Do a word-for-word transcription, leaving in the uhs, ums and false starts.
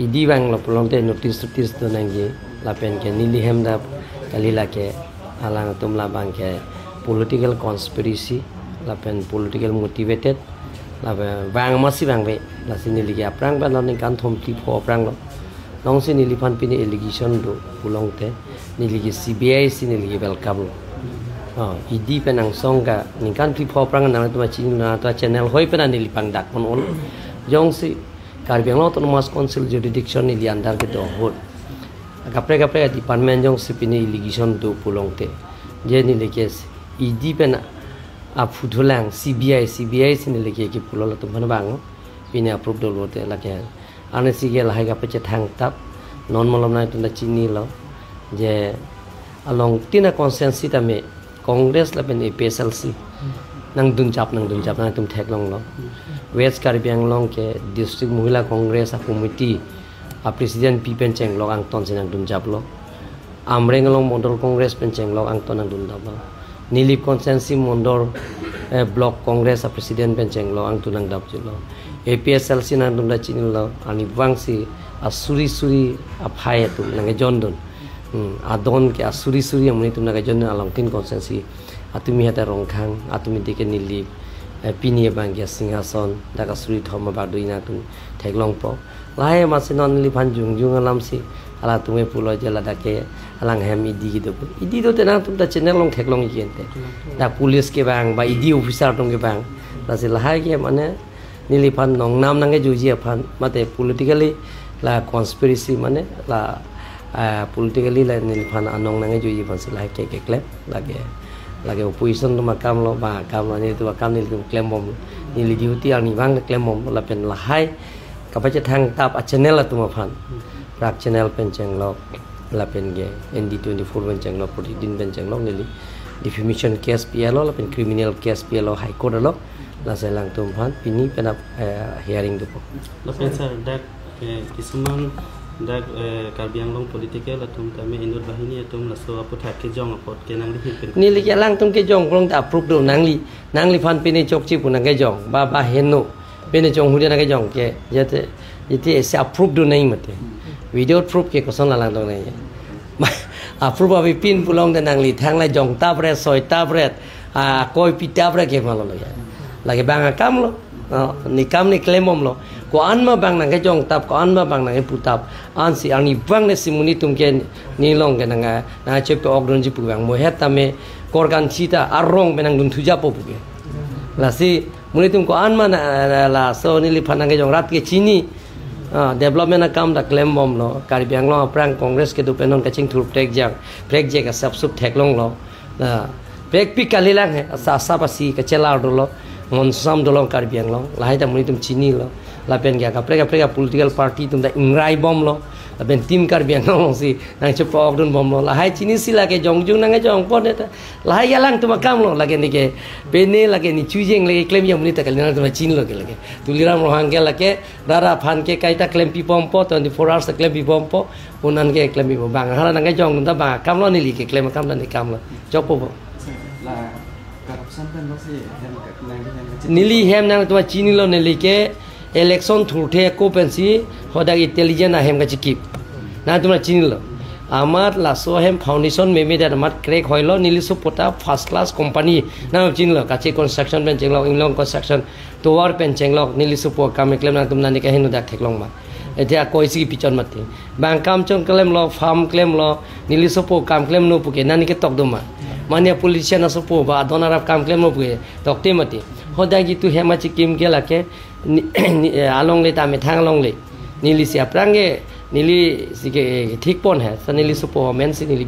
E D vanglo pulote notice notice do nangji, lapen ke neli hem dak kali lake alangtum labang ke political conspiracy lapen political motivated lapen vang masi vangve, lasi neli ke aphrang pen lo ningkan thom phli pho aphrang lo. Jongsi neliphan pini allegation do pulote neli ke C B I si neli ke welcome lo. Oh, E D pen angsong ka ningkan phli pho aphrang nangtum chini nangtum channel hoi pen neliphan dak on on. Jongsi Karbi Anglong Autonomous Council jurisdiction neli under kedo ahut, kaprek kaprek department jongsi pini allegation do pulote, je neli ke E D pen aphu thulang C B I, C B I si neli ke kipulo latum aphan vang pini approve dolo te lake. Arnisi ke lahai kapachethang tap, non malom nangtum ta chinilo je along tin a constituency tame Congress lapen A P H L C nangdunjap nangdunjap nangtum theklonglo. West Karbi Anglong ke District Mohila Congress a committee a president pi pen chenglok angton si nangdunjaplo. Amreng along Mondol Congress pen chenglok angton nangdunjaplo. Nilip constituency Mondol, eh, Block Congress a president pen chenglok angton nangdunjaplo. A P H L C nangtum ta chinilo, arnivang si asuri suri aphai atum nangkejondun. Hmm, adon ke asuri suri amonit atum nangkejondun along tin constituency. Atumi hata Rongkhang, atumi dike neli, eh, pini abang ke Singhason, dak asuri thom abang do nangtum theklongpo. Lahai masi non neliphan jongjong alam si, halatum ke pulo je ladak ke alang hem E D kedo. E D do te nangtum ta channel along theklong ikente. Dak police kevang, ba E D officer atum kevang. Lasi lahai ke mane neliphan nongnam nangkejoji aphan, mate politically la conspiracy mane la, ah, politically la neliphan anong nangkejoji aphan si lahai ke keklem, lake, lake opposition atum akam lo, ba akam lo, nelitum akam nelitum klembom, neli duty arnivang klembom, lapen lahai kapachethang tap a channel atum aphan, rak channel pen chenglok, lapen ke N D twenty-four pen chenglok, Protidin pen chenglok, neli defamation case pilo, lapen criminal case pilo, High Court along, lasi alangtum aphan pini penap, eh, hearing dopo. Lapen sir, dak, eh, kisuman dak, eh, Karbi Anglong political atum tame inut banghini atum laso aputhak kejong apot ke nangli hin pen. Neli ke alangtum kejong pulote approve do nangli, nangliphan pini chokche pu nangkejong, ba, ba heno, pini chonghu de nangkejong ke, jete, jete isi approve do nangji mate. Without proof ke koson la langdun nangji. Approve abi pin pulote nangli thanglai jong tapret, soi tapret, ah, koi pi tapret ke malo lo ya. Lake bang akam lo. Oh, ne kam ne klembomlo. Ko-an ma bang nangkejong tap, ko-an ma bang nangkepu tap. Ansi arnivang ne si monit atum ke nelong ke nang, nangchepe okdunji pu bang. Mo het tame korkan chita arong pen nangdunthujapo pu ke. Lasi monit atum ko-an ma na, na, laso neliphan nangkejong rat ke chini. Ah, development akam ta klembomlo. Karbi Anglong aphrang Congress kedo pen non kachingthur prekjang, prekjak asap sup theklonglo. Na, prekpik kalilang he, asa, asap asi kachelar dolo, monsam dolo Karbi Anglong, lahai ta monit atum chinilo, lapen ke kaprek kaprek political party atum ta ingraibomlo, lapen Team Karbi Anglong si nangchepa okdunbomlo, lahai chinisi lake jongjong nangkejongpo ne ta, lahai alangtum akam lo, lake neke, pini lake ne chojeng lake klemji amonit ta kali nangtum chinilo ke lake, Tuliram Ronghang ke lake, rara aphan ke kaita klempibompo, twenty-four hours ta klempibompo, un-an ke klempibom. Bang hala nangkejong ta bang akam lo neli keklem akam ta ne kam lo. Chokpo bo. La corruption pen lo si hem ka, nangli hem kachini. Neli hem nangtum chinilo neli ke election thurthe ako pensi hadak intelligence ahem kachikip. Nangtum chinilo. Amat laso hem foundation meme dan amat crack hoilo neli sopo ta first class company. Nangtum chinilo Kache Construction pen chenglok, Inglong Construction tovar pen chenglok neli sopo akam keklem nangtum nani kaheno dak theklong ma. Ete akoi si pichon mati. Bang kam chong klemlo, farm klemlo, neli sopo kam klemlo puke nani ketok do ma. Mane politician asopo ba adon arap kam klemlo puke tokte mati. Hadak jitu hem achikim ke lake ni, ni, eh, alongle ta methang alongle. Neli si aphrang ke, neli si ke, eh, thikpon he. Sa neli sopo amen si neli